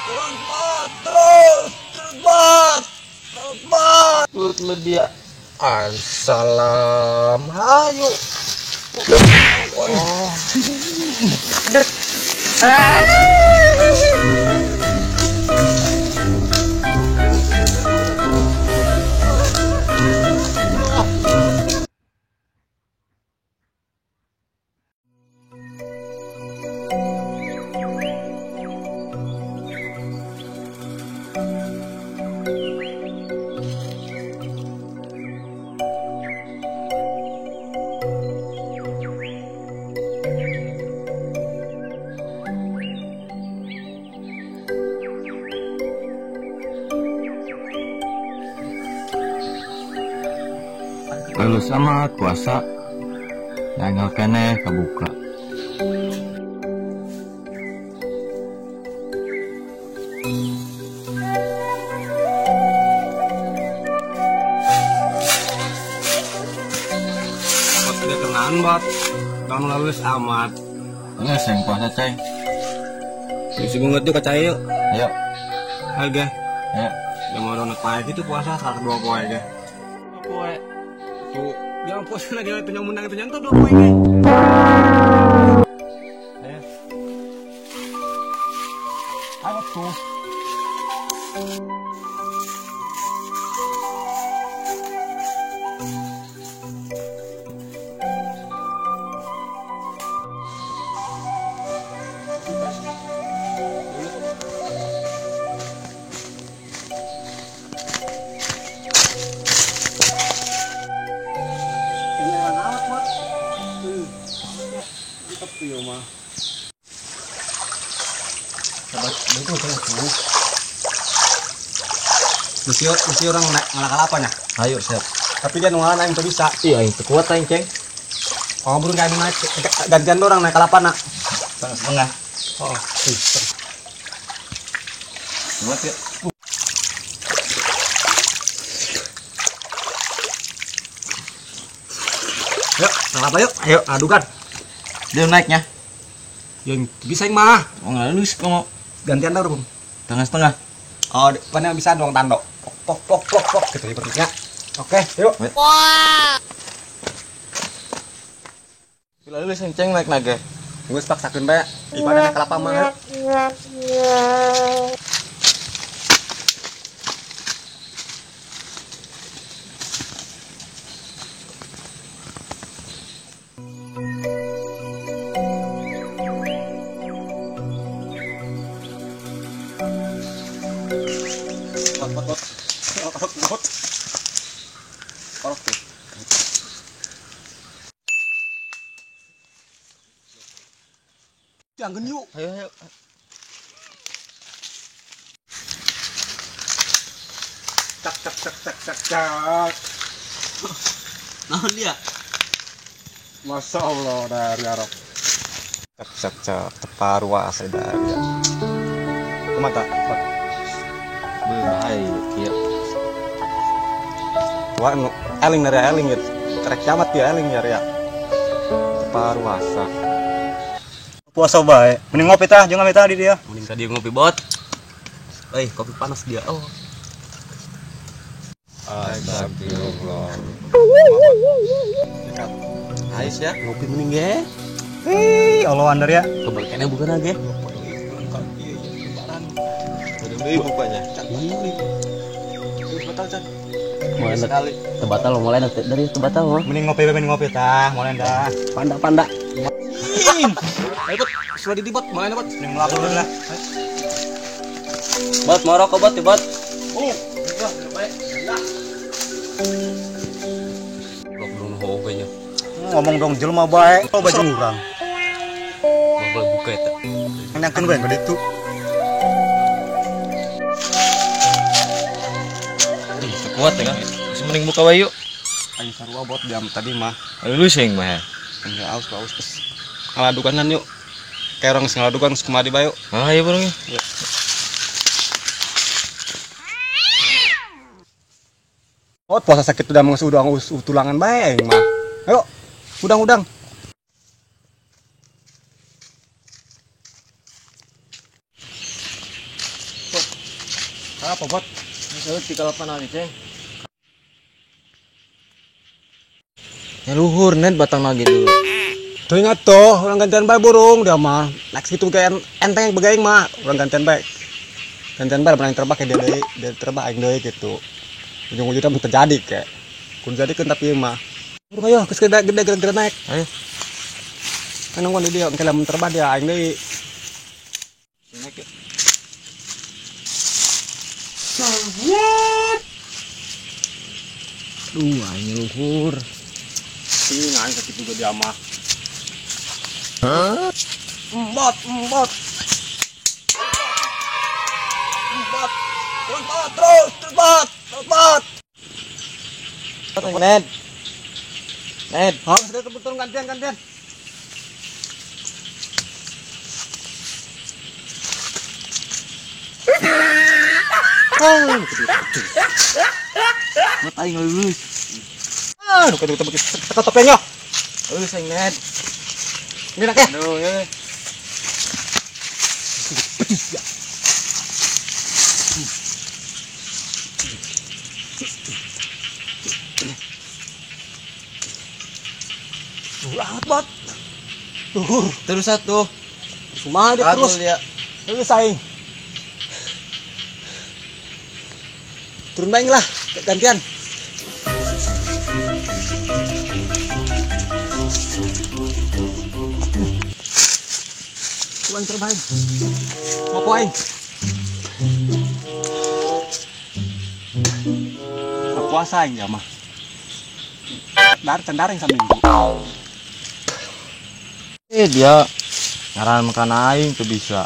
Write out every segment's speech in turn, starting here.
Terus bot, terus, terus bot, terus bot. Terus media. Assalam, ayo. Oh. Lalu sama puasa nyangal kene kebuka. Bot dia kenaan bot. Bang lulus amat. Nggak seng puasa ceng. Isi bunga tuh kacai yuk. Ayo. Harga. Ayo. Yang mau donat pae itu puasa 102 poe ge. Poe. Tuh, yang puasa lagi penyong menang itu nyanto 2 poe ge. Ayo. Ayo tuh. Mesti orang naik ngalah kalapanya. Ayo siap. Tapi dia nungalan aing tuh bisa. Iya aing kuat aing ceng. Oh burung kayak naik gantian orang naik kalapa nak. Setengah. Oh. Kuat ya. Yuk, kalapa yuk. Ayo adukan. Dia naiknya. Yang bisa yang mah. Oh nggak lulus kok. Gantian tau dong. Setengah-setengah. Oh, depannya bisa dong tandok. Pok pok pok pok gitu ibaratnya. Oke, yuk. Wah. Bila lulus yang ceng naik naga. Gue paksakeun bae. Ibadah naik kelapa mah. Bot bot. Orok bot. Orok tuh. Jangan yuk. Ayo ayo. Cak cak cak cak cak cak. Naon dia? Masya Allah dari Arab. Cak cak cak teparu asli dari ya. Kemata. Bahaya iya. Wah, eling dari eling gitu. Trek kiamat dia eling ya ya. Teparu asa. Puasa bae. Mending ngopi tah, jangan ngopi tadi dia. Mending tadi ngopi bot. Eh, kopi panas dia. Oh. Astagfirullah. Ais ya, ngopi mending ge. Hei, Allah andar ya. Keberkane bukan lagi. Beli bukanya. Terus batal can. Mulai sekali. Tebatal mulai dari tebatal mah. Mending ngopi mending ngopi tah, mulai dah. Panda-panda. Ayo bot, sudah didibot, mulai bot. Mending melapor dulu lah. Bot, mau rokok bot, bot. Oh, iya, baik. Nah. Rok belum hobe nya. Ngomong dong jelema bae, oh baju urang. Boleh buka eta. Nangkeun bae ka ditu. Kuat ya kan? Masih mending buka wae yuk. Ayo sarua bot jam tadi mah. Ayo lu sing mah. Enggak aus aus terus. Ngaladukan kan yuk. Kayak orang ngaladukan geus kumaha bae yuk. Ah ayo bareng. Yuk. Oh, puasa sakit udah mengesu udah tulangan bae aing mah. Ayo, udang-udang. Apa bot? Misalnya 38 lagi, Ceng. Ya luhur net batang lagi dulu. Tuh ingat tuh, orang gantian bae burung dia mah. Naik segitu kayak enteng begaing mah, orang gantian bae. Gantian bae pernah terbang kayak dia deui, dia terbang aing deui gitu. Ujung-ujungnya terjadi kayak. Kun jadi kan tapi mah. Burung ayo geus gede gede gede naik. Ayo. Kan nungguan di dia engke lamun terbang dia aing deui. Naik yuk. Duh, aing luhur. Ting aing sakit juga dia mah. Hah? Empat, empat. Empat. Empat terus, empat, empat. Ned. Ned. Harus sudah kebetulan gantian, gantian. Buat aing lulus. Ah, nu kitu teka topengnya. Lulus aing Ned. Ini nak ya? Aduh, ya. Pedis ya. Banget bot. Tuh, terus satu. Cuma dia terus. Dia. Terus aing. Turun baing lah, gantian. Aing terbaik. Ngopo aing? Puasa aing ya mah. Dar cendaring saminggu. Dia ngaran makan aing tuh bisa.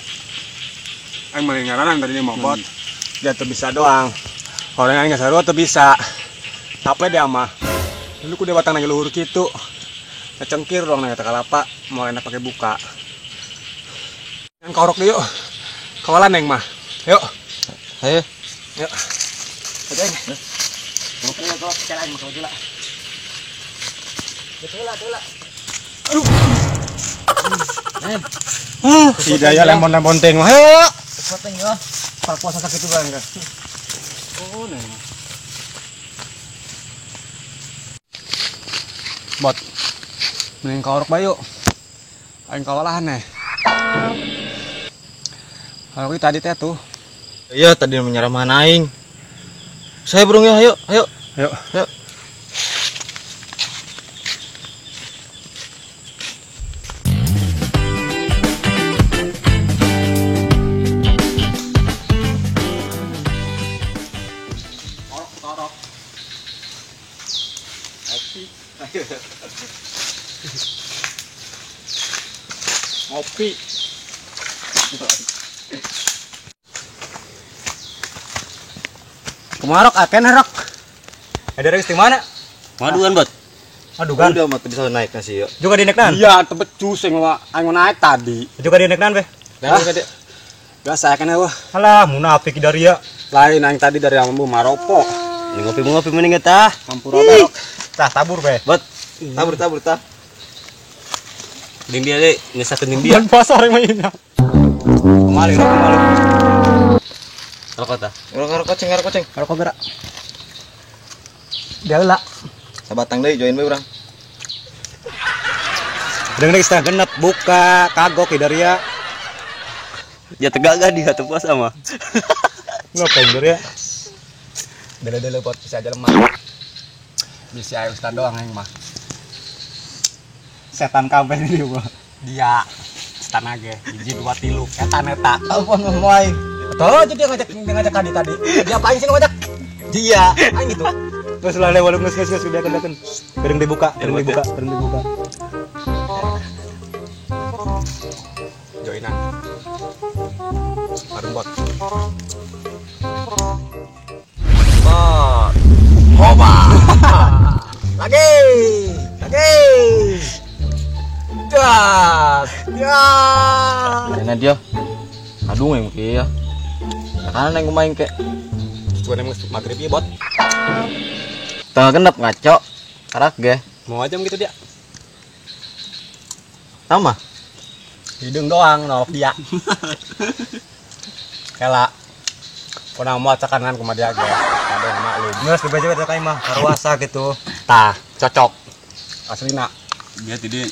Aing mah ngaranan tadi mau bot. Dia tuh bisa doang. Orang aing geus sarua tuh bisa. Tapi dia mah. Dulu ku dia batang lagi luhur kitu. Ngecengkir doang nang eta kalapa, mau enak pakai buka. Yang korok yuk. Kawalan neng mah. Yuk. Ayo. Yuk. Aja ini. Ngopi ya kok, jalan mau lah. Betul lah, betul lah. Aduh. Ned. Tidak ya lemon-lemon ting mah. Ayo. Poteng ya. Pak puasa sakit juga enggak. Oh, neng. Bot. Mending korok bae yuk. Aing kawalahan nih. Kalau kita tadi teh tuh. Iya, tadi menyeramahan aing. Saya burung ya, ayo, ayo. Ayo. Ayo. Torok, torok. Ngopi. Kumarok aken rok. Ada dari mana? Maduan, Bot. Maduan. Udah mah bisa naik nasi yuk. Juga dineknan? Iya, tebecus sing aing naik tadi. Juga dineknan, Beh. Nah, juga biasa aken wah. Alah, munafik dari ya. Lain aing tadi dari ambu maropo. Ini ngopi-ngopi mending tah. Campur rok. Tah tabur, Beh. Bot. Tabur tabur tah. Ding dia deh, ngesakeun ding dia. Bulan puasa orang mainnya. Kemali rok kemali. Rokok tah. Rokok ceng, rokok ceng. Rokok gerak. Dia lah. Sabatang deui join bae urang. Deung setengah genep buka kagok dari ya. Ya tegak gak dia tuh puasa mah. Ngapain dari ya? Dele-dele buat bisa aja lemah. Bisa ayo ustad doang aing mah. Setan kabeh ini gua. Dia setan age hiji dua tilu etan eta. Apa ngomong aing? Tuh jadi dia ngajak tadi tadi. Dia apain sih ngajak? Dia aing gitu. Terus lah lewat geus geus geus biarkan biarkan. Bareng dibuka, bareng dibuka, bareng dibuka. Joinan. Bareng bot. Bot. Hoba. Lagi. Lagi. Gas. Ya. Mana dia? Aduh yang ya. Karena neng main kek. Tujuan emang maghrib ya, Bot. Tengah genep ngaco. Karak ge. Mau aja gitu dia. Sama. Hidung doang nolak dia. Kela. Kurang mau tekanan kumaha dia ge. Kabeh maklum. Geus bebeja we ka imah karuasa gitu. Tah, cocok. Aslina. Dia jadi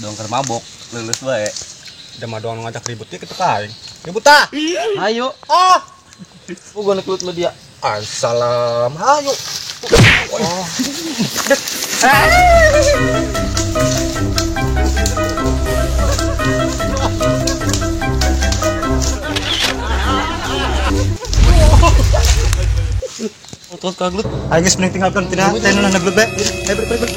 dongker mabok, lulus bae. Udah mah doang ngajak ribut dia kitu ka aing. Ribut tah. Ayo. Ah. Gua gelut sama dia. Assalam. Ayo. Oh. Terus kaglut. Aing geus mending tinggalkeun tina teh nu naglut bae. Ayo balik.